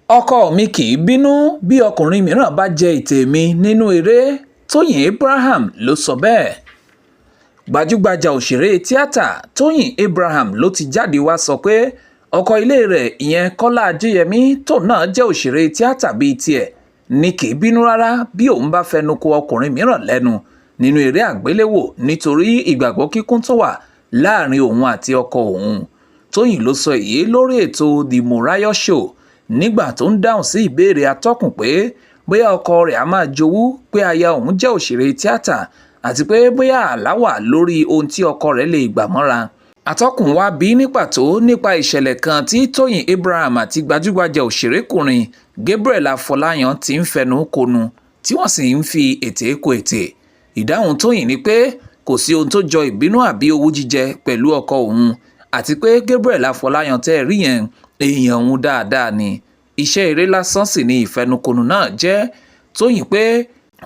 Ọkọ mi kì í bínú bí ọkùnrin mìíràn bá jẹ ètè mi nínú eré, Tóyìn Abraham ló sọ bẹ́ẹ̀. Gbajúgbajà òṣèré tíátà Tóyìn Abraham ló ti jáde wá sọ pé ọkọ ilé rẹ̀, ìyẹn Kọ́lá Ajéyẹmí, tóun náà jẹ́ òṣèré tíátà bíi tiẹ̀, ní kì í bínú rárá bí òun bá fẹnu ko ọkùnrin mìíràn lẹ́nu nínú eré àgbéléwò, nítorí ìgbàgbọ́ kíkún tó wà láàrin òun àti ọkọ òun. Tóyìn ló sọ èyí lórí ètò The Morayo Show nígbà tó ń dáhùn sí ìbéèrè atọ́kùn pé bóyá ọkọ rẹ̀ á máa jowú pé aya òun jẹ́ òṣèré tíátà, àti pé bóyá ààlà wà lórí ohun tí ọkọ rẹ̀ lè gbà mọ́ra. Atọ́kùn wá bí ní pàtó nípa ìṣẹ̀lẹ̀ kan tí Tóyìn Abraham àti gbajúgbajà òṣèrékùnrin Gabriel Afọláyan ti ń fẹnu konu, tí wọ́n sì ń fi ètè ko ètè. Ìdáhùn Tóyìn ni pé kò sí ohun tó jọ ìbínú àbí owú jíjẹ pẹ̀lú ọkọ òun, àti pé Gabriel Afọláyan tẹ́ ẹ rí yẹn, èèyàn òun dáadáa ni, iṣẹ́ eré lásán sì ni ìfẹnukonu náà jẹ́. Tóyìn pé,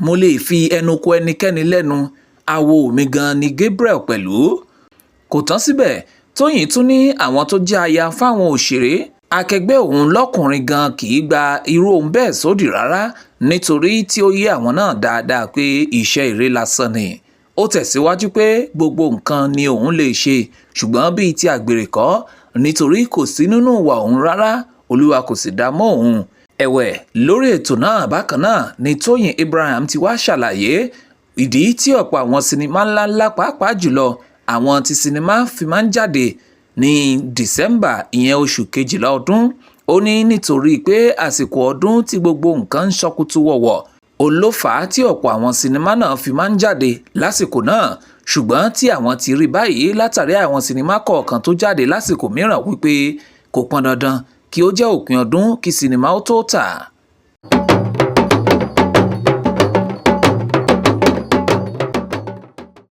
"Mo lè fi ẹnu ko ẹnikẹ́ni lẹ́nu, àwo mi gan ni Gabriel pẹ̀lú." Kò tán síbẹ̀, Tóyìn tún ní àwọn tó jẹ́ aya fáwọn òṣèré akẹgbẹ́ òun lọ́kùnrin gan kì í gba irú ohun bẹ́ẹ̀ sódì rárá, nítorí tí ó yé àwọn náà dáadáa pé iṣẹ́ eré lásán ni. Ó tẹ̀síwájú pé gbogbo nǹkan ni òun lè ṣe, ṣùgbọ́n bíi ti àgbèrè kọ́, nítorí kò sí nínú ìwà òun rárá, Olúwa kò sì dá mọ́ òun. Ẹ̀wẹ̀, lórí ètò náà bákan náà ni Tóyìn Abraham ti wá ṣàlàyé ìdí tí ọ̀pọ̀ àwọn sinimá ńláńlá, pàápàá jùlọ àwọn tí sinimá fi máa ń jáde ní December, ìyẹn oṣù kejìlá ọdún. Ó ní nítorí pé àsìkò ọdún tí gbogbo nǹkan ń ṣọkútù wọ̀wọ̀ òun ló fà á tí ọ̀pọ̀ àwọn sinimá náà fi máa ń jáde lásìkò náà, ṣùgbọ́n tí àwọn ti rí báyìí látàrí àwọn sinimá kọ̀ọ̀kan tó jáde lásìkò mìíràn wípé kò pọn dandan kí ó jẹ́ òpin ọdún kí sinimá ó tó tà.